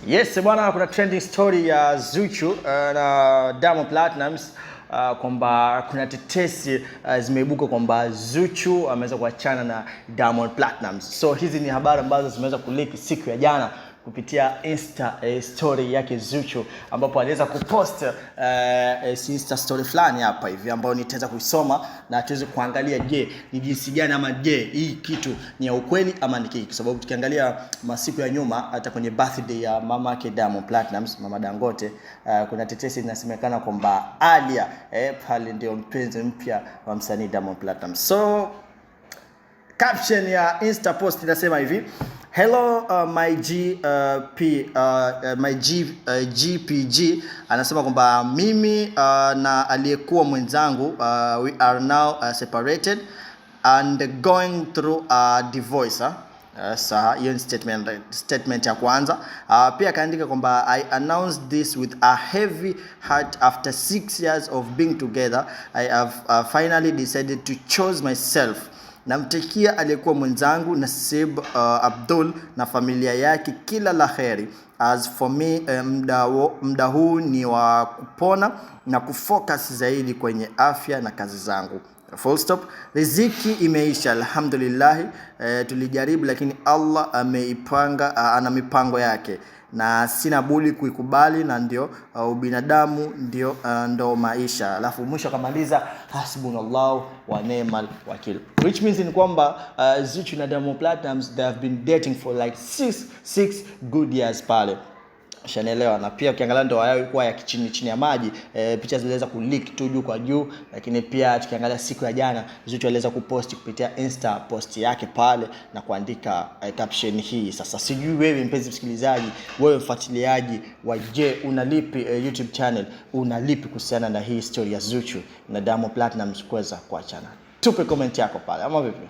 Yes bwana, kuna trending story ya Zuchu na Diamond Platnumz kwamba kuna tetesi zimeibuka kwamba Zuchu ameweza kuachana na Diamond Platnumz. So hizi ni habari ambazo zimeweza kuleak siku ya jana kupitia Insta story yake Zuchu, ambapo aliweza kupost Insta story fulani hapa hivi ambayo nitaweza kuisoma na tuweze kuangalia, je, ni jinsi gani ama je, hii kitu ni ya ukweli ama ni kiki, kwa sababu tukiangalia masiku ya nyuma hata kwenye birthday ya mama yake Diamond Platnumz, mama Dangote, kuna tetesi zinasemekana kwamba Alia pale ndio mpenzi mpya wa msanii Diamond Platnumz. So caption ya Insta post inasema hivi: "Hello my G P my G GPG." Anasema kwamba mimi na aliyekuwa mwenzangu, we are now separated and going through a divorce, huh? Sawa, hiyo ni statement ya kwanza. Pia akaandika kwamba "I announced this with a heavy heart. After 6 years of being together, I have finally decided to choose myself. Namtakia aliyekuwa mwenzangu Nasib Abdul na familia yake kila la heri. As for me, muda huu ni wa kupona na kufocus zaidi kwenye afya na kazi zangu. Full stop. Riziki imeisha, alhamdulillah. Tulijaribu lakini Allah ameipanga, ana mipango yake na sina budi kuikubali, na ndio ubinadamu, ndio ndo maisha." Alafu mwisho akamaliza, "Hasbunallahu wa ni'mal wakil," which means ni kwamba Zuchu na Diamond Platnumz, they have been dating for like 6 good years pale, ushanielewa? Na pia ukiangalia ndoa yao ilikuwa ya chini chini ya maji, picha ziliweza kuleak tu juu kwa juu, lakini pia tukiangalia siku ya jana Zuchu aliweza kupost kupitia Insta post yake pale na kuandika caption hii. Sasa sijui wewe mpenzi msikilizaji, wewe mfuatiliaji wa Je Unalipi YouTube channel, unalipi kuhusiana na hii story ya Zuchu na Diamond Platnumz kuweza kuachana? Tupe comment yako pale, ama vipi?